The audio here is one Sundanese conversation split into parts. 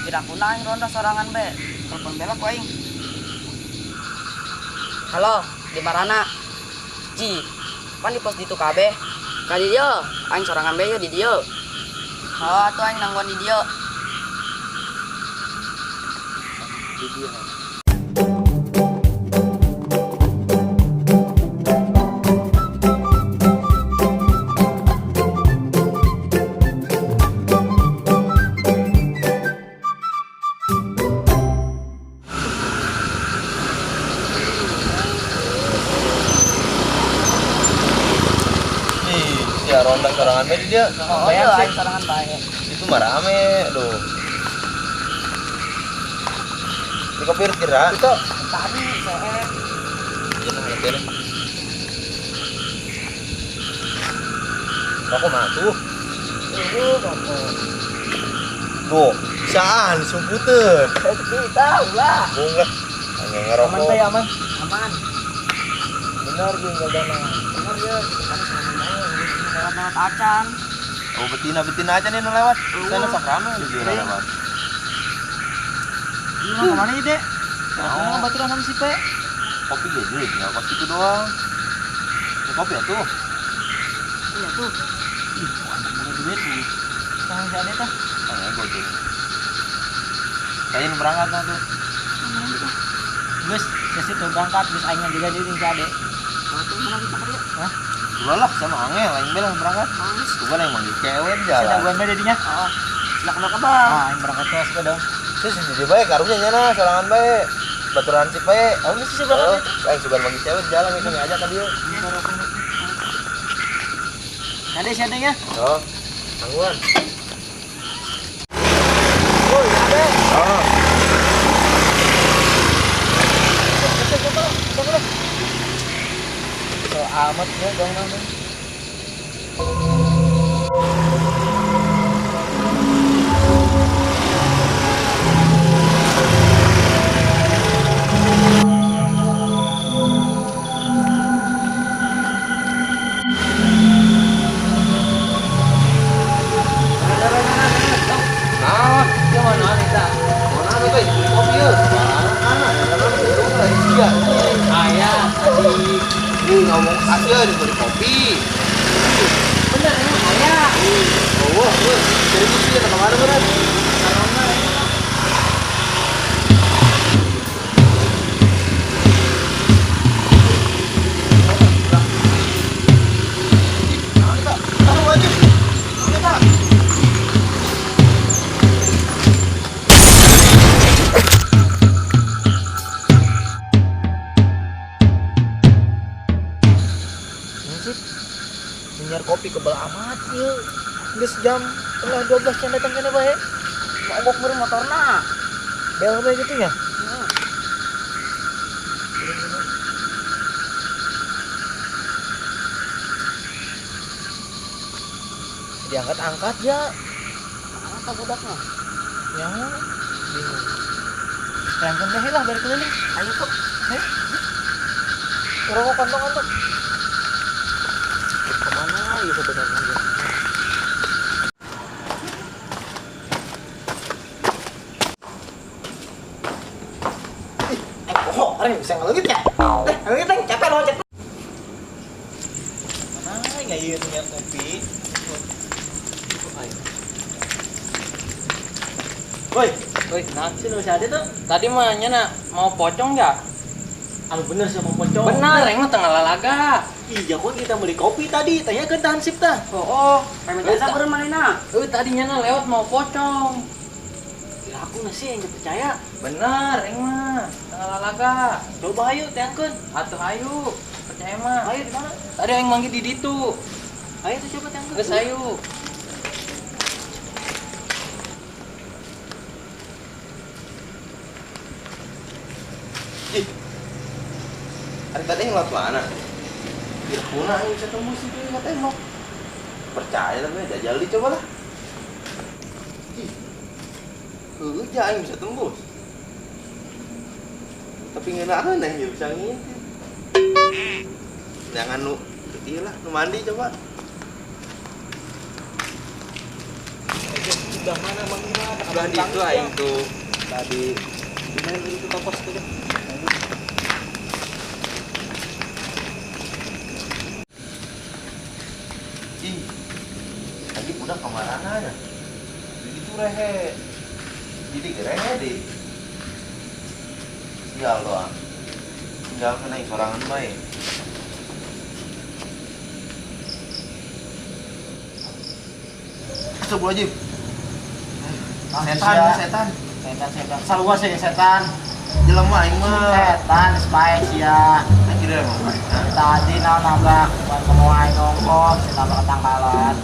Tidak kuna aing ronda sorangan be. Telepon bela ku aing. Halo, di marana? Ji, pan di pos ditu kabeh. Ka di dieu, aing sorangan be di dieu. Oh, atuh aing nangguan di dieu. Di dieu. Ih, si ronda sorangan be di dia. Oh, iya, aing sorangan bae. Itu mah rame, aduh. Di kopi kira. Itu tadi saya. Iya, ngerti deh. Rokok mah tuh. Rokok. Tuh, bisaan sumputeun. Kita ulah. Bung lah. Hanya ngerokok. Aman teh, aman. Aman. Benar jeung gagana. Benar ya, tadi sorangan bae lewat-lewat acan. Oh, betina-betina aja nih nu lewat. Sana sok rame di dieu lewat. Iya, mah kemana ieu, Dek? Nah, baturan sama si P. Kopi ge deui, tinggal kos kitu doang. Ini kopi atuh. Iya tuh. Ih, ada duit nih. Tangan si Ade tah. Tanya goceng. Saya berangkat lah tuh. Geus, geus itu berangkat, geus aing juga deui jeung si Ade. Oh, tuh mana kita kerja? Hah? Ulah lah sama angel, aing belah berangkat. Mangis. Tuh kan yang manggil cewek di Saya jalan. daguan bae dinya. Oh, silakan kebal. Ah, aing berangkat ke suka dong. Sih sendiri bae karunya nya sorangan bae. Baturan sip bae. Oh, geus sih berangkat. Oh, aing sugan manggil cewek di jalan geus ngajak ka dieu. Ade si Ade nya. Oh, tangguhan. Woi, Ade. Oh. So amat ya dong nang. Nah, Gimana kita? mana tuh teh? Beli kopi yeuh. Mana? Iya. Ayah tadi. Ih, ngomong aja di beli kopi. Bener ini ayah. Oh, wah, jadi sih kemana bener? Nyiar kopi kebal amat ieu. Geus jam 11:30 can datang kana bae. Mogok beureum motorna. Bel bae gitu nya. Heeh. Diangkat-angkat ya. Mana budaknya? Ya, bingung. Terangkan deh lah bari keliling. Ayo tuh. Ayo. Rokok kantong-kantong. Kemana ya sebenarnya? Oh, orang bisa ngelugit ya? Ngelugit teh, capek loncat. Mana nggak iya punya kopi? Woi, Woi, nah, sini masih ada tuh. Tadi mah nyana mau pocong nggak? Anu bener sih mau pocong. Bener, yang mah tengah lalaga. Iya, kok kita beli kopi tadi, tanya ke tahan sip tah. Oh, Pengen jasa beureum manehna. Tadi nyana lewat mau pocong. Ya aku nggak sih yang percaya. Bener, yang mah tengah lalaga. Coba ayo tangkeun. Atuh ayo, percaya mah. Ayo di mana? Tadi yang manggil di ditu. Ayo tuh coba tangkeun. Geus ayo. Ih. Hari tadi yang lewat mana? Kira kuna yang bisa tembus itu nggak tembok. Percaya tapi jajal dicoba lah. Ih. Heuh, aing bisa tembus. Tapi ngeunaheun aing bisa ngintip. Jangan nu ieu lah, nu mandi coba. Sebelah mana Mang Ima? Sebelah di itu aing tuh. Tadi di mana itu topos tuh? Ih. Tadi udah kamarana nya. Jadi tuh rehe. Jadi rehe deh. Sial doang. Tinggal kena sorangan bae. Astagfirullahaladzim. Setan, setan. Setan, setan. Sarua sih setan. Jelema aing mah. Setan spy sia. Anjir emang. Tadi naon nabrak, bukan kamu aing nongkos, nabrak ketangkalan.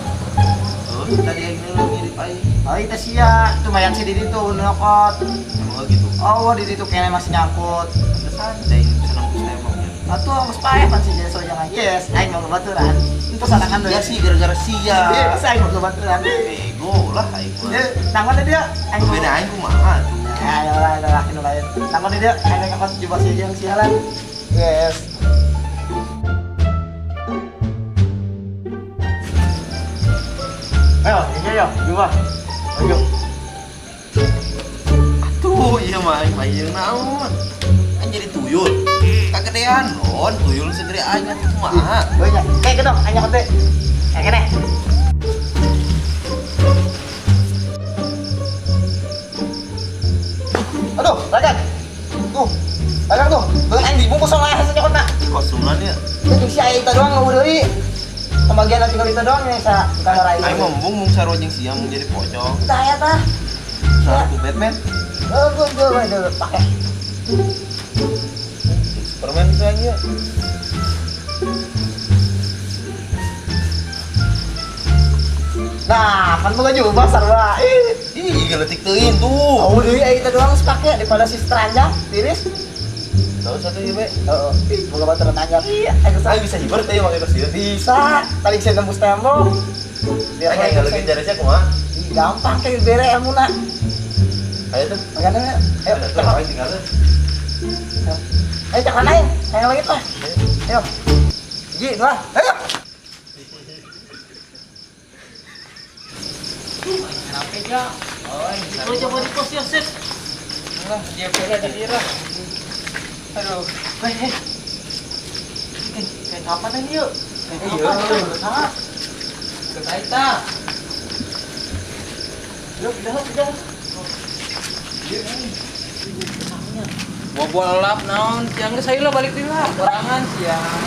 Oh, tadi aing mirip aing. Oh, itu sia, itu mayat si Didi tuh nyokot. Emang gitu. Oh, Didi tuh kayaknya masih nyangkut. Pantesan aing bisa nembus temboknya. Atuh geus paeh pan si Jeso jangan. Yes, aing mau kebaturan. Itu sarangan Ya sih gara-gara sia. Iya, aing mau kebaturan. Bego lah aing mah. Ya, tanggon dia. Aing beda aing kumaha tuh. Ya, ya lah, ya lah, lain. Tanggon dia, aing ngakot jebak si jeung sialan. Yes. Ayo, ini yo, dua. Ayo. Atuh, iya mah aing mah ieu naon. Kan jadi tuyul. Kagedean on tuyul segede aing atuh kumaha. Banyak. Kayak gitu, aing nyokot teh. Kayak gini. Aduh, ragat. Tuh. Ragat tuh. Beungeut aing dibungkus sama aing nyokotna. Kosumlan ya. Jeung si aing teh doang ngeueuh deui. Pembagian tinggal itu doang ya sa kamar aing. Aing mah embung mung sarua jeung sia mung jadi pocong. Tah ya tah. Sarua Batman. Oh, gua pakai. Superman itu aja. Nah, kan boga jubah sarua. Ih, geletik teuing tuh. Oh, deui aing teh doang sepake daripada si teranjang tiris. Tahu satu ieu, Be. Heeh. Ih, boga baturan anyar. Iya, aing bisa hiber teh make kos ieu. Bisa, tadi bisa tembus tembok. Biar aing ngaleugin jarisnya kumaha? Ih, gampang kayak bere ilmuna. Ayo tuh. Makanya ayo, ayo tinggal. Ayo cakran aing, ayo lagi lah. Ayo. Ji, dua. Ayo. Kenapa ja? Oh, coba di pos ya, Sip. Lah, dia bela di dia. Aduh. Hei. Kayak kapan ini yuk? Kayak kapan? Sama. Ke Taita. Yuk, pindah, pindah. Buah-buah lap naon, siang geus ayo lah balik deui lah. Sorangan siang.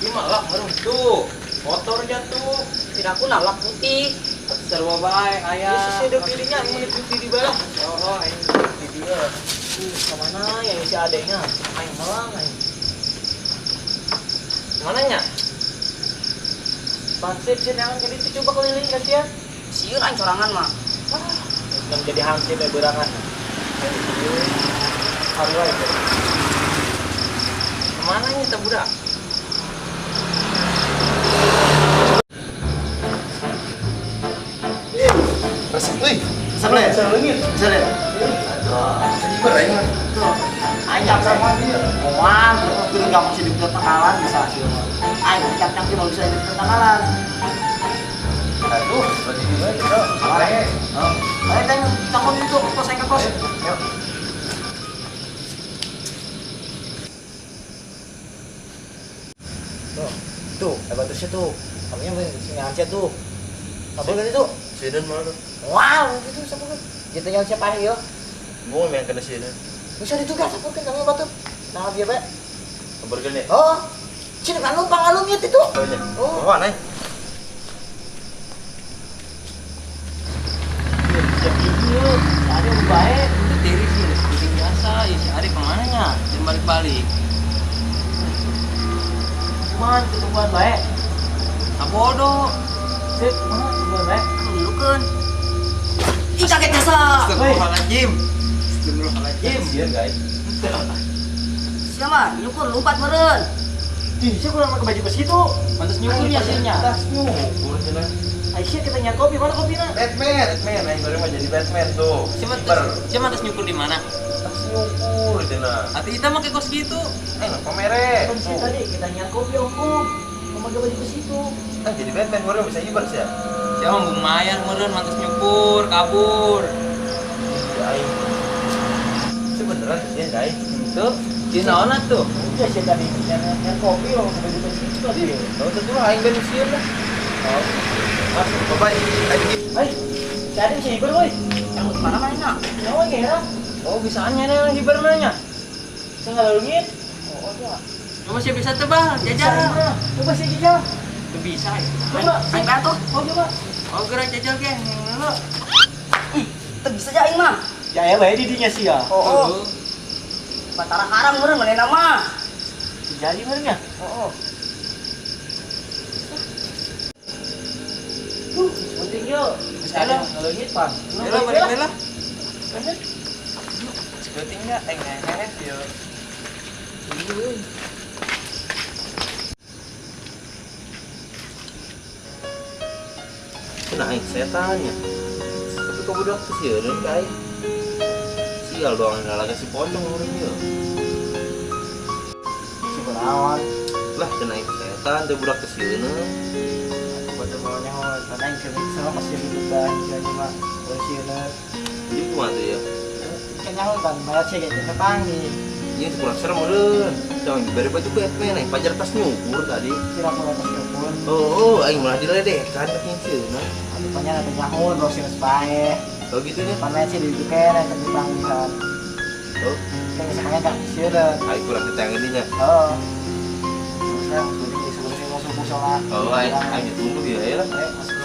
Ieu mah lap baru tuh. Motor jatuh. Tidak aku lap putih. Sarua bae aya. Ieu sesuai dirinya aing meuni putih di bawah. Oh, aing di dieu. Ka mana ya si adenya? Aing melang aing. Mana nya? Pansip sih jangan jadi itu coba keliling gantian. Sieun aing sorangan mah. Ah, jadi hansip ya berangan. Hari wae. Kemana nya teh budak? Resep euy. Resep le. Resep le. Hiber aing mah. Aing sama dia. Moal, kudu gampang sih di tangkalan bisa sih. Aing cak-cak mau bisa di tangkalan. Aduh, berarti di mana, Bro? Ayo. Ayo teng, cakon itu ke kos aing ke kos. Ayo. Tuh, tuh, batusnya tuh. Kamunya sini aja tuh. Sabar kan itu? Sedan mana tuh? Wow, gitu sabar kan. Kita yang siapa nih yo? Mau yang kena sedan. Bisa ditugas sabar kan kamu batu. Nah, dia bae. Sabar kan ya? Oh. Sini kan lumpang alungit itu. Oh, mana? Ada baik, itu tiris sih, seperti biasa. Ya si Ari kemana nya? Jangan balik-balik. Cuman ketumbuhan baik. Ah bodoh. Sip, mana ketumbuhan baik? Ngelukeun. Ih kaget jasa. Astagfirullahaladzim. Astagfirullahaladzim. Sieun, guys. Siapa? Nyukur lompat meureun. Ih, siapa kurang pakai baju besi itu? Pantes nyukur ya sihnya. Tas nyukur cenah. Aisyah kita nyari kopi, mana kopinya? Batman, Batman, aing baru mah jadi Batman tuh. Siapa terus nyukur di mana? Tas nyukur cenah. Ati kita make kos gitu. Aing mah pamere. Kan tadi kita nyari kopi ongko. pakai baju besi itu. Ah jadi Batman meureun bisa hiber sih ya. Siapa lumayan meureun mantas nyukur, kabur. Ya aing. Sebenernya sih aing. Itu di naon atuh? Udah sih tadi yang kopi lo pakai baju besi itu tadi. Tahu tuh lah aing ben sieun lah. Oh. Masuk bye. Hai. Cari bisa hiber woi. Yang mana mana? Ya woi kira. Oh, bisaan nya hiber mah nya. Saya enggak leungit. Oh, ya. Coba sih bisa tebal, jajal. Coba sih jajal. Tuh bisa ya. Coba, aing bayar tuh. Oh, coba. Oh, gerak jajal ge. Lu. Ih, teu bisa ja aing mah. Ya ya bae didinya sih ya. Oh. Batara haram meureun manehna mah. Jadi meureun nya? Oh. Penting yuk. Bisa lah, leungit pan. Lah, balik lah. Sebutin enggak aing ngehes yo. Kena aing setannya. Tapi kok budak tuh sieun ka aing. Sial doang lalaga si pocong urang ieu. Si berawan. Lah kena aing setan teh budak teh sieun. Buat bawanya mah karena aing sama pasti dibuka jadi mah sieun. Jadi kumaha tuh ya? Kayaknya kan malah sih kayak kepanggil. Iya kurang serem meureun. Jangan diberi baju Batman aing pajar tas nyukur tadi. Kira-kira tas nyukur. Oh, aing malah diledekan makin sieun. Aduh panya ada nyahun bawa sieun pae. Oh gitu nya. Pan sih dibuka tapi panggilan. Oh, kayak misalnya enggak sieun. Aing kurang ditayangan dinya. Oh. Susah, jadi sebelumnya mau subuh sholat. Oh, aing ditunggu ya lah. Masuk.